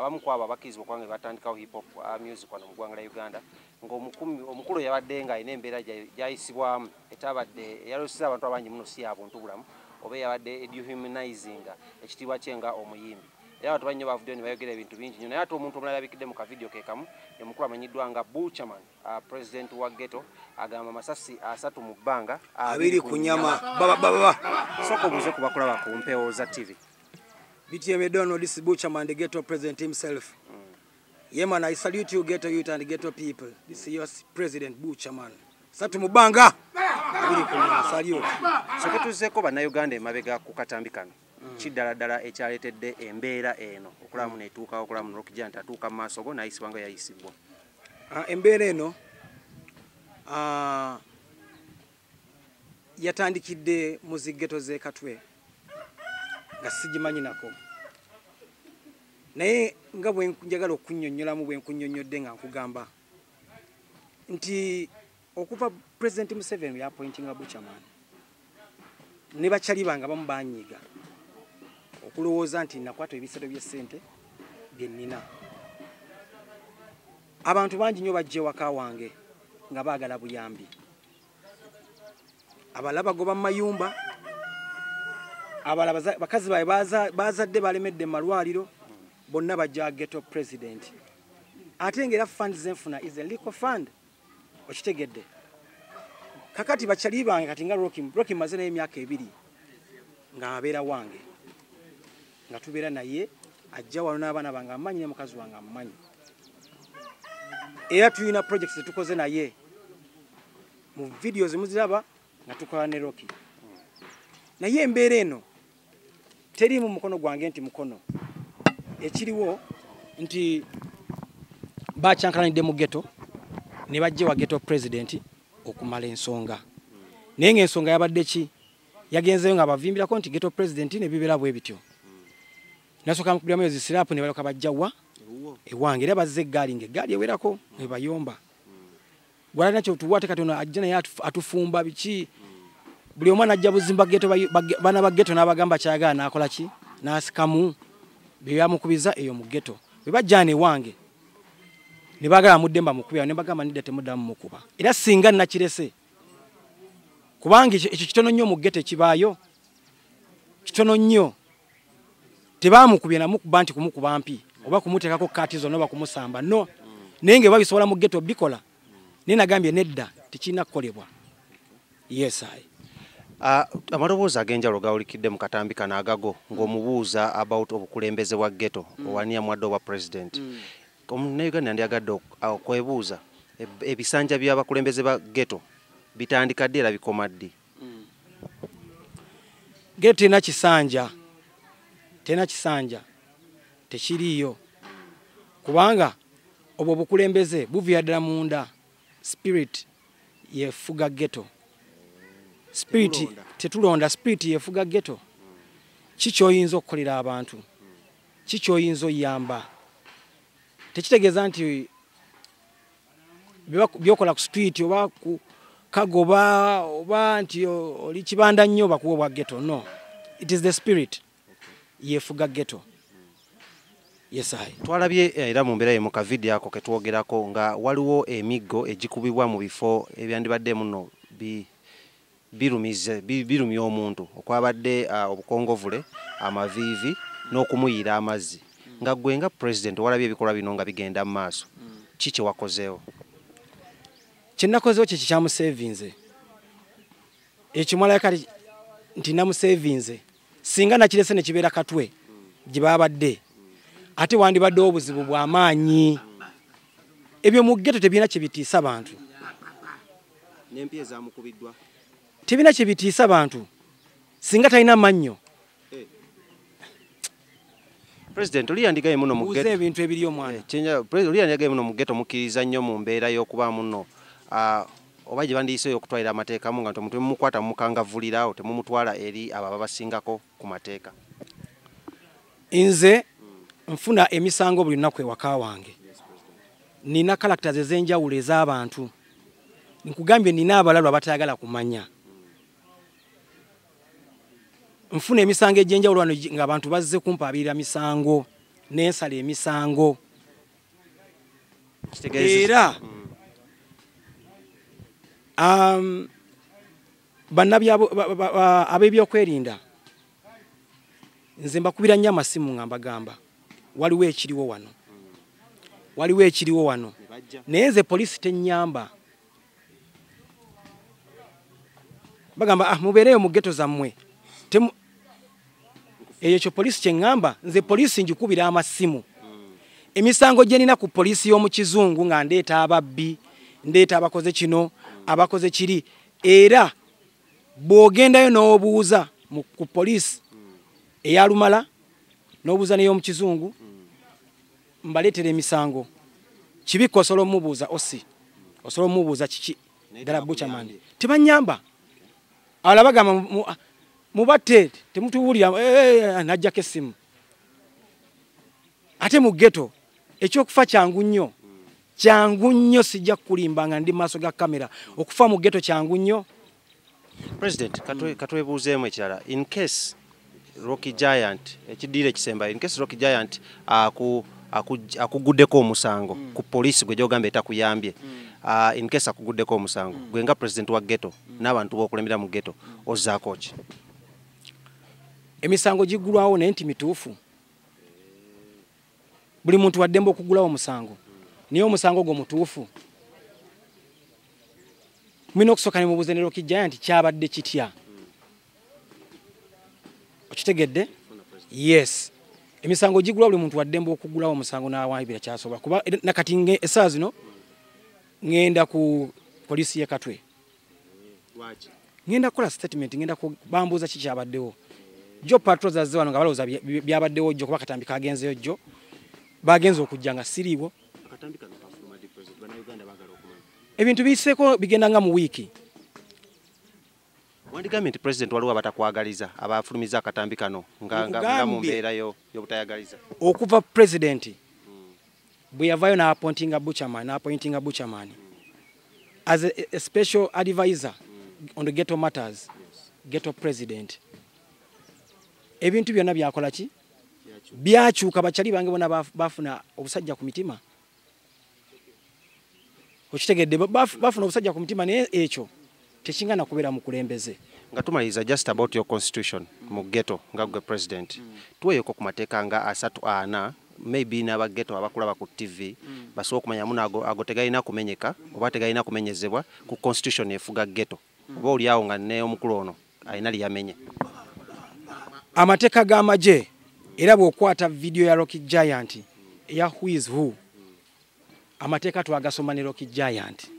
Abamu ku abo abakkirizibwa okuba nga batandikawo hip hop music wano mu ggwanga lya Uganda, ng'omukulu yabadde ng'alina embeera gy'ayisibwamu etabadde eyaloseza abantu abangi muno si ya buntu bulamu oba eyabadde dehumanizing ekitiibwa kye nga omuyimbi. Era abantu bangi nnyo bavuddeyo ne bayogera ebintu bingi nnyo, naye ate omuntu omulala yabikidde mu kavidiyo ke kamu ye mukulu amanyiddwa nga Buchaman, president wa ghetto, agamba amasasi 3 mu bbanga 2 ku nnyama. Baba baba sooka obuuze ku bakulaba ku mpewo za TV. BTM Donald, this is Buchaman, the ghetto president himself. Yeah man, I salute you ghetto youth and ghetto people. This is your president Buchaman. 3 mu bbanga 2 ku nnyama, salute. Sooka tuzzeeko bannayuganda emabega ku katambi kano. Kiddala ddala ekyaleetedde embeera eno okulamu n'etuukawo, okulamu Rocky Giant atuuka mu maaso go n'ayisibwa nga yayisibwa. Embeera eno yatandikidde mu zi ghetto z'e Katwe nga sigimanyi nako, naye nga bwe njagala okunnyonnyolamu bwe nkunnyonnyodde nga nkugamba nti okuva President Museveni yapointinga Buchaman ne bakyali bange abamu banyiiga okulowooza nti nakwata ebisero by'essente bye nnina. Abantu bangi nnyo bajja ewaka wange nga baagala buyambi, abalala bagoba mu mayumba, abalala bakazi baabwe bazadde balemedde mu malwaliro, bonna bajja ghetto president. Ate ng'era fund zenfuna is a legal fund, okitegedde. Kakati bakyali bange kati nga Rocky mmaze naye emyaka 2 ng'abeera wange, nga tubeera naye, ajja wano n'abaana bange amumanyi ne mukazi wange amumanyi, era tulina projects zetukoze naye mu videos muziraba nga tukola ne Rocky. Naye embeera eno teriimu mukono gwange nti mukono, ekiriwo nti bakyankalanidde mu ghetto ne bajja wa ghetto president okumala ensonga, naye ng'ensonga yabadde ki? Yagenzeyo nga bavimbirako nti ghetto president ne bibeera bwe bityo. Nasooka mukubiramu ezo sirapu ne balyoka bajja wa ewange, era bazze eggaali ng'eggaali ewerako ne bayomba. Gwalina kyotuwa ate kati ono ajja naye atufumba biki, buli omu anajja buzimba ghetto, baana ba ghetto n'abagamba kyayagala n'akola ki, n'asikamu bye byamukubiza eyo mu ghetto. Bwe bajja ne wange ne baagala mudde mbamukubira, ne bagamba nedda temuddamu mukuba, era singa nakirese kubanga ekyo kitono nnyo mu ghetto ekibaayo kitono nnyo. Tebamukubye namukuba nti kumukuba mpi oba kumuteekako kaati zonna oba kumusamba, no, naye nga babisobola mu ghetto bikola, naye nagambye nedda tekirina kukolebwa. Yes I. Amaloboozi ag'enjawulo gawulikidde mu katambi kano agago ng'omubuuza about obukulembeze bwa ghetto owani yamuwadde obwa president. Omunnayuganda yandyagadde okwebuuza ebisanja by'abakulembeze ba ghetto bitandika ddi era bikoma ddi? Ghetto terina kisanja, terina kisanja, tekiriiyo, kubanga obwo obukulembeze buviira ddala munda. Spirit yefuga ghetto, spirit tetulonda, spirit yefuga ghetto. Ki ky'oyinza okukolera abantu, ki ky'oyinza oyamba, tekitegeeza nti byokola ku street oba ku kagoba oba nti oli kibanda nnyo bakuwa obwa ghetto. No, it is the spirit yefuga ghetto. Yes I. Twalabye era mu mbeera ye mu kavidiyo ako ke twogerako nga waliwo emiggo egikubibwa mu bifo ebyandibadde muno birumya omuntu, okwabadde obukongovule, amaviivi n'okumuyira amazzi. Nga ggwe nga president walabye ebikolwa bino nga bigenda mu maaso, ki kye wakozeewo? Kye nakozeewo kye kikyamusevinze, ekimwalaya kati nti namusevinze, singa nakirese ne kibeera Katwe gye babadde, ate wandibaddewo obuzibu bw'amaanyi. Ebyo mu ghetto tebirina kye bitiisa bantu, n'empi ezamukubiddwa tebirina kye bitiisa bantu singa talina mannyo. President oli yandigaye muno mu ghetto ebintu ebiri omwana. President oli yandigaye muno mu ghetto mukkiriza nnyo mu mbeera y'okuba muno oba gye bandiyiseeyo okutwalira amateeka mu nga nti omuntu mumukwata mumukangavvulirawo temumutwala eri abo ababasingako ku mateeka. Nze nfuna emisango buli lunaku ewaka wange, nina characters ez'enjawulo ez'abantu, nkugambye nina abalala abatayagala kumanya. Nfuna emisango egy'enjawulo wano ng'abantu bazze kumpaabirira misango, Nensala emisango. Era ab'ebyokwerinda nze mbakubira nnyo amasimu nga mbagamba waliwo ekiriwo wano, waliwo ekiriwo wano, naye nze poliisi tennyamba. Bagamba mubeereyo mu ghetto zammwe. Eyo ekyo poliisi kye ŋŋamba, nze poliisi ngikubira amasimu. Emisango gye nina ku poliisi y'omu Kizungu nga ndeeta ababbi, ndeeta abakoze kino, abakoze kiri, era bw'ogendayo n'obuuza ku poliisi eya Lumala n'obuuza n'ey'omu Kizungu, mbaleetera emisango. Kibikko osobola omubuuza osi, osobola omubuuza kiki ddala Buchaman. Tebannyamba. Abalala bagamba mubatte, temutuwulira, n'aggyako essimu. Ate mu ghetto ekyokufa kyangu nnyo, kyangu nnyo, sijja kukulimba nga ndi mu maaso ga kamera. Okufa mu ghetto kyangu nnyo. President, katwebuuzeemu ekirala. In case Rocky Giant, ekiddiira ekisembayo, in case Rocky Giant akuguddeko omusango ku poliisi gwe gy'ogamba etakuyambye, in case akuguddeko omusango, gwe nga president wa ghetto n'abantu b'okulembera mu ghetto, ozzaako ki? Emisango giggulwawo naye nti mituufu. Buli muntu waddembe okugulawo omusango, naye omusango ogwo mutuufu. Mulina okusooka ne mubuuza ne Rocky Giant kyabadde kitya. Okitegedde? Yes. Emisango gigulwa, buli muntu waddembe okugulawo omusango n'awaayibira kyasobola. Kuba nakati essaawa zino ŋŋenda ku poliisi y'e Katwe. Ŋŋenda kukola statement, ŋŋenda bambuuza ki kyabaddewo. Jo patrol zazze wano nga balowooza byabaddewo jjo, kuba akatambi kagenzeyo jjo. Bagenze okujja nga siriiwo. Ebintu biyiseeko bigenda nga mu wiiki. Wandigambye nti president waliwo abatakwagaliza abafulumiza akatambi kano nga mu mbeera y'obutayagaliza. Okuva president bwe yavaayo n'appointinga Buchaman, n'appointinga Buchaman as a special advisor on the ghetto matters, ghetto president. Ebintu byonna byakola ki? Byakyuka. Bakyali bange bonna bafuna obusajja ku mitima. Okitegedde? Bafuna obusajja ku mitima, naye ekyo tekingana kubeera mukulembeze. Nga tumaliriza, just about your constitution mu ghetto nga gwe president, tuweeyoko ku mateeka nga 3 4, maybe n'aba ghetto abakulaba ku TV basobola okumanya muno ago tegalina kumenyeka oba tegalina kumenyezebwa ku constitution efuga ghetto, oba oli awo nga ne omukulu ono alina lyamenye. Amateeka g'amagye, era bw'okwata video ya Rocky Giant eya Who is Who, amateeka twagasoma ne Rocky Giant.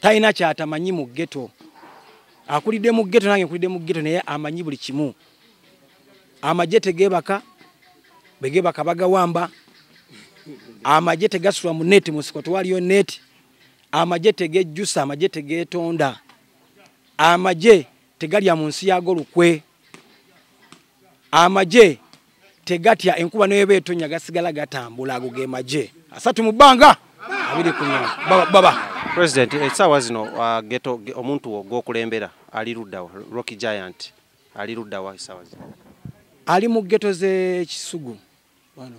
Talina kyatamanyi mu ghetto. Akulidde mu ghetto, nange nkulidde mu ghetto, naye amanyi buli kimu. Amagye tegeebaka, bwe geebaka bagawamba. Amagye tegasula mu neeti, mu nsiko tewaliyo neeti. Amagye tegejjusa, amagye tegeetonda. Amagye tegalya mu nsi yaago lukwe. Amagye tegatya enkuba n'eba etonnya, gasigala gatambula. Ago ge magye. 3 mu bbanga, 2 ku nnyama. Baba, baba. President, essaawa zino ghetto omuntu wo gw'okulembera ali luddawa? Rocky Giant ali luddawa essaawa zino? Ali mu ghetto z'e Kisugu wano.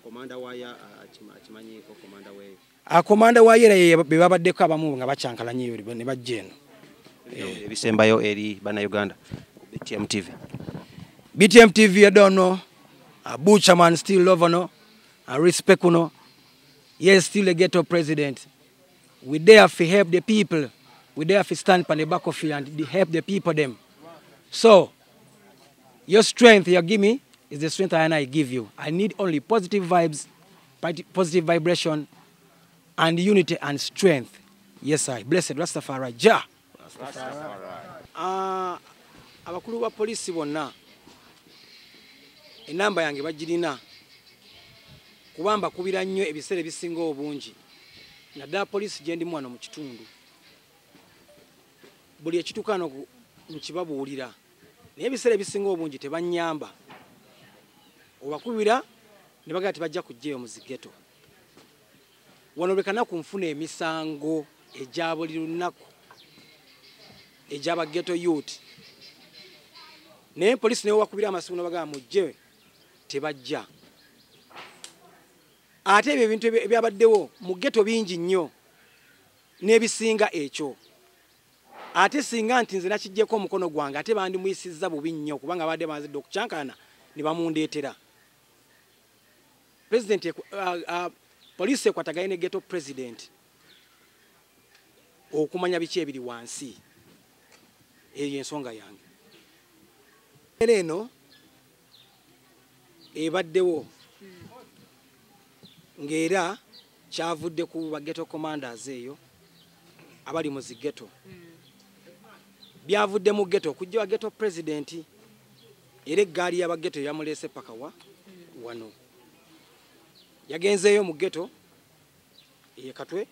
Komanda waya akimanyiiko komanda we? Komanda wa yera ye be babaddeko abamu nga bakyankalanye eyo ne bajja eno. Ebisembayo eri bannayuganda BTM TV. BTM TV, you don't know. A Buchaman still love no. I respect no. Yes, still a ghetto president. We there to help the people. We there to stand on the back of you and help the people them. So, your strength you give me is the strength I and I give you. I need only positive vibes, positive vibration, and unity and strength. Yes, I. Blessed Rastafari. Jah. Abakulu ba poliisi bonna enamba yange bagirina, kuba mbakubira nnyo ebiseera ebisinga obungi, naddala poliisi gye ndimu wano mu kitundu. Buli ekituuka wano nkibabuulira, naye ebiseera ebisinga obungi tebannyamba. Obakubira ne bagamba tebajja kujjayo mu zi ghetto. Wano lwe kanaku nfuna emisango egya buli lunaku egy'aba ghetto youth, naye poliisi newe wakubira amasimu nabagamba mujje. Tebajja. Ate ebyo ebintu ebyabaddewo mu ghetto bingi nnyo n'ebisinga ekyo. Ate singa nti nze nakiggyeko omukono gwange, ate bandimuyisizza bubi nnyo, kubanga babadde banzidde okukyankana ne bamundeetera. President, poliisi ekwataganye ne ghetto president okumanya biki ebiri wansi. Eyo ensonga yange. Era eno ebaddewo ng'era kyavudde ku ba ghetto commanders eyo abali mu zi ghetto. Byavudde mu ghetto okujja wa ghetto president, era eggaali y'aba ghetto yamuleese paka wa wano. Yagenzeeyo mu ghetto ye Katwe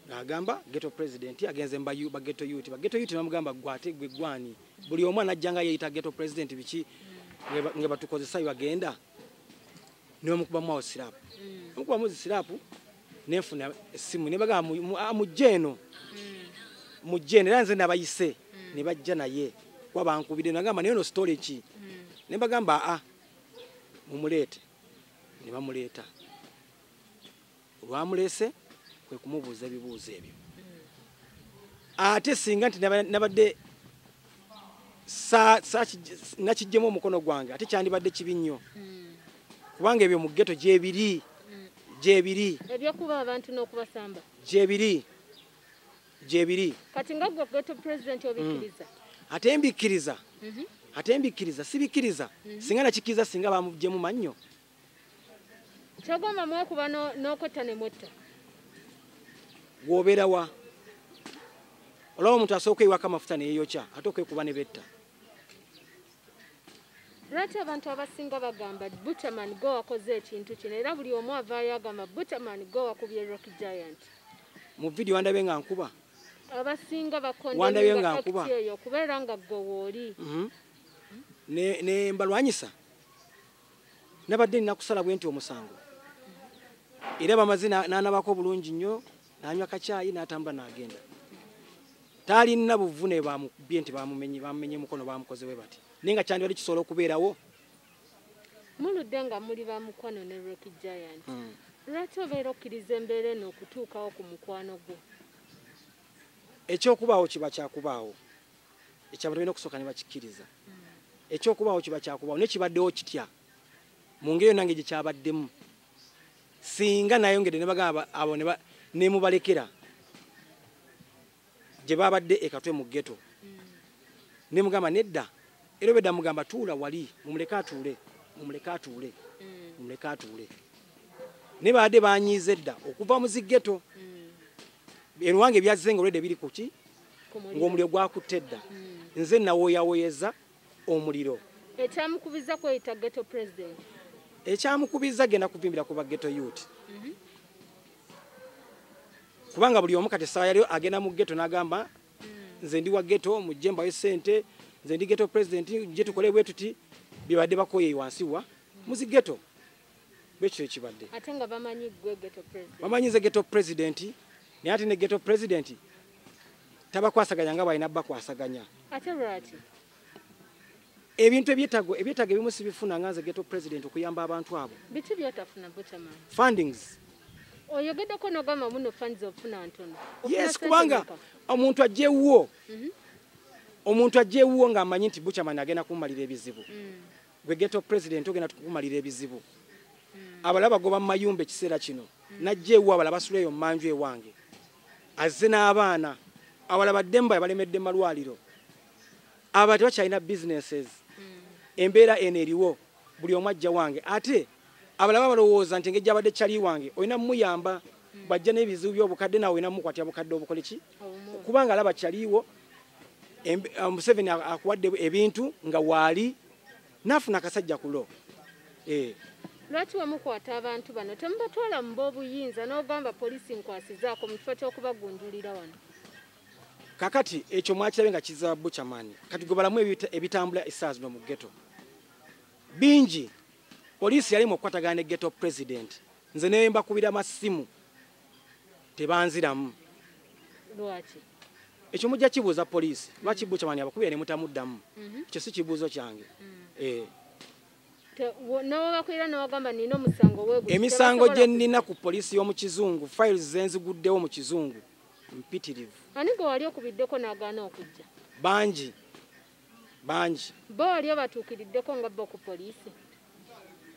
n'agamba ghetto president agenze mba ba ghetto youth. Ba ghetto youth bamugamba gwe ate gwe gwani, buli omu anajjanga yeeyita ghetto president biki nga batukozesa bagenda ne bamukubamu awo slap. Bamukubamu slap nenfuna essimu ne bagamba mujje eno, mujje eno, era nze nabayise ne bajja naye kuba bankubidde nagamba naye ono story ki, ne bagamba a mumuleete, ne bamuleeta. Olwamuleese kwe kumubuuza ebibuuzo ebyo. Ate singa nti nabadde nakiggyemu omukono gwange, ate kyandibadde kibi nnyo, kubanga ebyo mu ghetto gyebiri, gyebiri ebyokuba abantu n'okubasamba gyebiri, gyebiri. Kati nga gwe ghetto president obikkiriza? Ate mbikkiriza, ate mbikkiriza, sibikkiriza. Singa nakikkiriza singa bamuggyemu mannyo. Kyogamba mwekuba n'okwetta ne mwetta. Bw'obeera wa olaba omuntu asooka eyiwako amafuta ne yeeyokya, ate okwekuba ne betta. Lwaki abantu abasinga bagamba Buchaman go wakoze ekintu kino, era buli omu avaayo agamba Buchaman go wakubye Rocky Giant? Mu vidiyo wandabye nga nkuba. Abasinga Wandabye nga bakondeminga nkuba. act eyo okubeera nga gwe wooli. Ne mbalwanyisa. Nabadde nina kusala bwe nti omusango. Era bamaze n'anabako bulungi nnyo, n'anywa kacaayi n'atambula n'agenda. Taalina buvune bamukubye nti bamumenye mukono, bamukoze bwe bati. Naye nga kyandibadde kisobola okubeerawo. Muludde nga muli ba mukwano ne Rocky Giant. Lwaki obeera okkiriza embeera eno okutuukawo ku mukwano gwo? Ekyokubaawo kiba kyakubaawo. Ekyabantu balina okusooka ne bakikkiriza. Ekyokubaawo kiba kyakubaawo, naye kibaddewo kitya? Mu ngeri yonna ngeri gye kyabaddemu. Singa nayongedde ne bagamba abo ne mubalekera gye babadde e Katwe mu ghetto. Ne mugamba nedda, era obedda mugamba tuula wali, mumuleke atuule, mumuleke atuule, mumuleke atuule. Ne babadde banyiize dda okuva mu zi ghetto. Eruwange ebyazze nga olwedde biri ku ki? Ng'omuliro gwakutte dda. Nze nawooyawooyeza omuliro. Ekyamukubiza kweyita ghetto president. Ekyamukubiza genda kuvimbira ku ba ghetto youth. Kubanga buli omu kati essaawa yaliyo agenda mu ghetto n'agamba nze ndi wa ghetto, mujje mbawe ssente, nze ndi ghetto president, mujje tukole bwe tuti, bye badde bakooye wansi wa mu zi ghetto. Bwe kityo ekibadde. Ate nga bamanyi gwe ghetto president. Bamanyi nze ghetto president, naye ate ne ghetto president tabakwasaganya nga bw'alina bakwasaganya. Ate lwaki? Ebintu ebyetaago ebimu sibifuna nga nze ghetto president okuyamba abantu abo. Biki by'otafuna Buchaman? Fundings. Oyogeddeko n'ogamba muno funds ofuna ntono. Yes, kubanga omuntu ajja ewuwo. Omuntu ajja ewuwo ng'amanyi nti Buchaman agenda kumumalira ebizibu. Gwe ghetto president ogenda kukumalira ebizibu. Abalala bagoba mu mayumba ekiseera kino. Najja ewuwo abalala basula eyo mu manju ewange. Azze n'abaana. Abalala baddemba balemedde mu malwaliro. Abalala tebakyalina businesses. Embeera eno eriwo buli omu ajja wange. Ate abalala balowooza nti engeri gy'abadde kyali wange olina mmuyamba, bw'ajja n'ebizibu by'obukadde naawe olina mmukwatira bukadde obukole ki? Kubanga alaba kyaliwo, Museveni akuwadde ebintu nga waali n'afuna akasajja kulo. Lwaki wemukwata abantu bano temubatwala mu b'obuyinza n'ogamba poliisi nkwasizaako mu kifo ky'okubagunjulira wano? Kakati ekyo mwakirabe nga kiza Buchaman. Kati gwe balamu ebitambula essaawa zino mu ghetto bingi. Poliisi yali mu kukwatagana ne ghetto president. Nze ne mbakubira amasimu tebanziramu. Lwaki? Ekyo mujja kibuuza poliisi. Lwaki Buchaman abakubira ne mutamuddamu? Ekyo si kibuuzo kyange. N'obakwira n'ogamba nina omusango weegu. Emisango gye nnina ku poliisi y'omu Kizungu, files ze nziguddewo mu Kizungu mpitirivu. Ani gwe wali okubiddeko n'agaana okujja? Bangi, bangi. Bo wali obatuukiriddeko nga bo ku poliisi?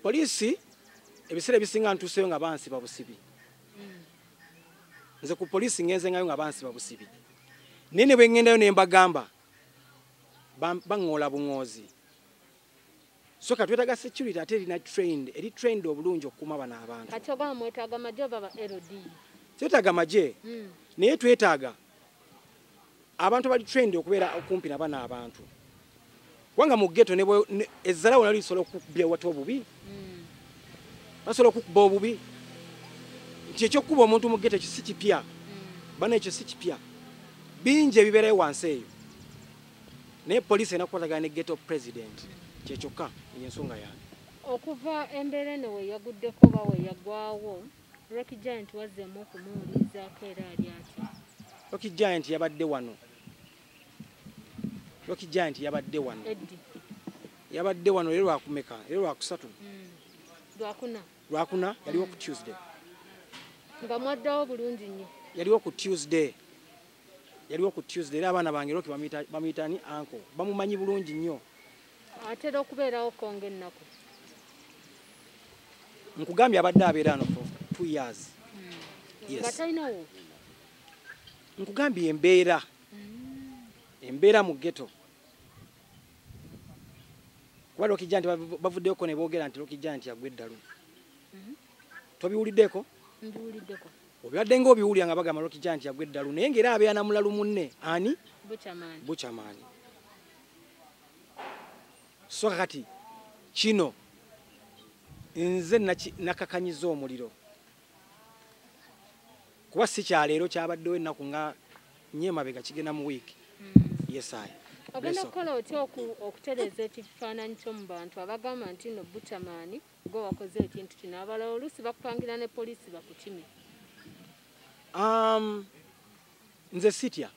Poliisi ebiseera ebisinga ntuuseyo nga bansiba busibi. Nze ku poliisi ngenze ngayo nga bansiba busibi. Naye ne bwe ŋŋendayo ne mbagamba baŋŋoola buŋoozi. So kati twetaaga security ate erina trained, eri trained obulungi okukuuma bano abantu. Kati ogamba mwetaaga magye oba ba LD? Twetaaga magye, naye twetaaga abantu abali trained okubeera okumpi na bano abantu. Kubanga mu ghetto ezzala wonna lisobola okukubya wata obubi. Basobola okukuba obubi. Nti ekyokukuba omuntu mu ghetto ekyo si kipya. Bano ekyo si kipya. Bingi ebibeerayo wansi eyo. Naye poliisi erina kukwatagana ne ghetto president. Kye kyokka ensonga yange. Okuva embeera eno we yaguddeko oba we yaggwawo, Rocky Giant wazzeemu okumuwulirizaako era ali atya? Rocky Giant yabadde wano. Rocky Giant yabadde wano. Eddy. Yabadde wano leero lwakumeka? Leero lwakusatu. Lwakuna. Lwakuna yaliwo ku Tuesday. Nga mwaddawo bulungi nnyo. Yaliwo ku Tuesday. Yaliwo ku Tuesday era abaana bange Rocky bamuyita ni uncle. Bamumanyi bulungi nnyo. Atera okubeerawo ko ng'ennaku. Nkugambye abadde abeera wano for 2 years. Yes. Nga talinawo. Nkugambye embeera. Embeera mu ghetto. Kuba Rocky Giant bavuddeyoko ne boogera nti Rocky Giant yagwa eddalu. Tobiwuliddeko? Mbiwuliddeko. Obibadde ng'obiwulira nga bagamba Rocky Giant yagwa eddalu naye ng'era abeera na mulalu munne ani? Buchaman. Buchaman. So kati kino nze nakakanyiza omuliro. Kuba si kya leero kyabaddewo ennaku nga nnyo emabega kigenda mu wiiki. Yes, I. Ogenda kukola otya okutereeza ekifaananyi kyo mu bantu abagamba nti nno Buchaman gwe wakoze ekintu kino, abalala oluusi bakupangira ne poliisi bakukime? Nze sitya.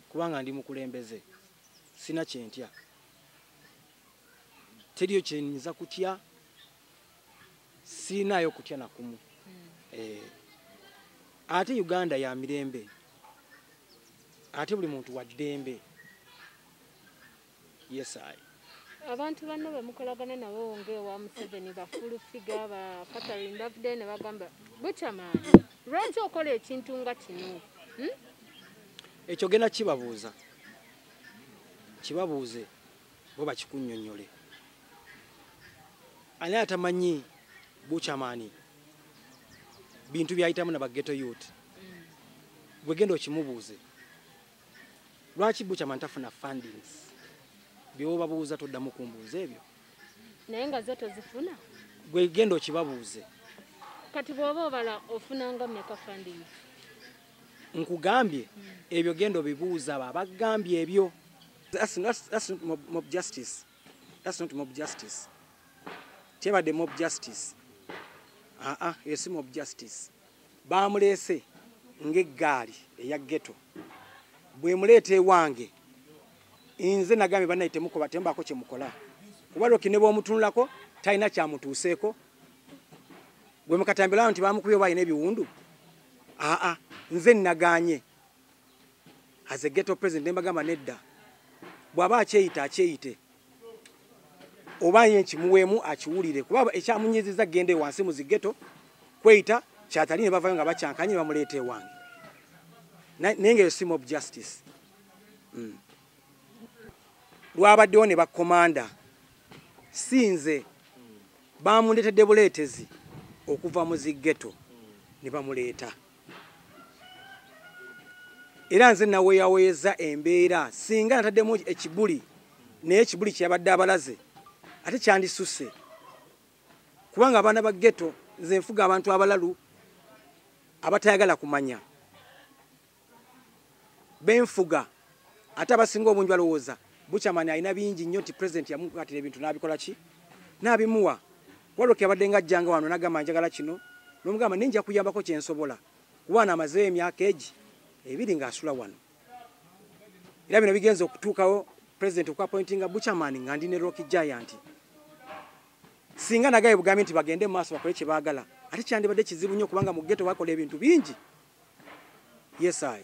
Kubanga ndi mukulembeze. Sina kye ntya. Teriyo kye nnyinza kutya. Sirinaayo kutya na kumu. Ate Uganda ya mirembe. Ate buli muntu wa ddembe. Yes, I. Abantu banno be mukolagana nabo ng'ewa Museveni ba Full Figure ba Catherine bavuddeyo ne bagamba Buchaman lwaki okola ekintu nga kino? Ekyo genda kibabuuza. Kibabuuze bo bakikunnyonnyole. Ani atamanyi Buchaman bintu byayitamu na ba ghetto youth? Gwe genda okimubuuze. Lwaki Buchaman tafuna fundings? By'obabuuza toddamu kumbuuza ebyo. Naye nga zo tozifuna? Gwe genda okibabuuze. Kati bw'oba obala ofunanga mmeka fundings? Nkugambye ebyo genda obibuuza abo abagambye ebyo. That's not mob justice. That's not mob justice. Tebadde mob justice. Eyo si mob justice. Baamuleese ng'eggaali eya ghetto. Bwe muleeta ewange nze nagambye bannaye temukoba tembaako kye mukola. Kuba Rocky ne bw'omutunulako talina kyamutuuseeko. Bwe mukatambirawo nti baamukubye oba alina ebiwundu. Nze nagaanye. As a ghetto president ne mbagamba nedda. Bw'aba akyeyita akyeyite. Oba ye nkimuweemu akiwulire. Kuba ekyamunyiizizza genda wansi mu zi ghetto kweyita kyatali ne bavayo nga bakyankanye ne bamuleeta ewange. Naye ng'eyo si mob justice. Lwabaddewo ne bakomanda. Si nze bamundeetedde buleetezi okuva mu zi ghetto ne bamuleeta. Era nze naweeyaweeza embeera singa nataddemu ekibuli naye ekibuli kye yabadde abalaze ate kyandisusse. Kubanga abaana ba ghetto nze nfuga abantu abalalu abatayagala kumanya. Benfuga ate abasinga obungi balowooza Buchaman alina bingi nnyo nti president yamukwatira ebintu n'abikola ki? N'abimuwa. Kuba Rocky yabadde ng'ajjanga wano n'agamba njagala kino n'omugamba naye nja kuyambako kye nsobola. Kuba wano amazeeyo emyaka egi ebiri ng'asula wano. Era bino bigenze okutuukawo president okuappointinga Buchaman nga ndi ne Rocky Giant. Singa nagaye bugambye nti bagende mu maaso bakole kye baagala, ate kyandibadde kizibu nnyo kubanga mu ghetto bakola ebintu bingi. Yes, I.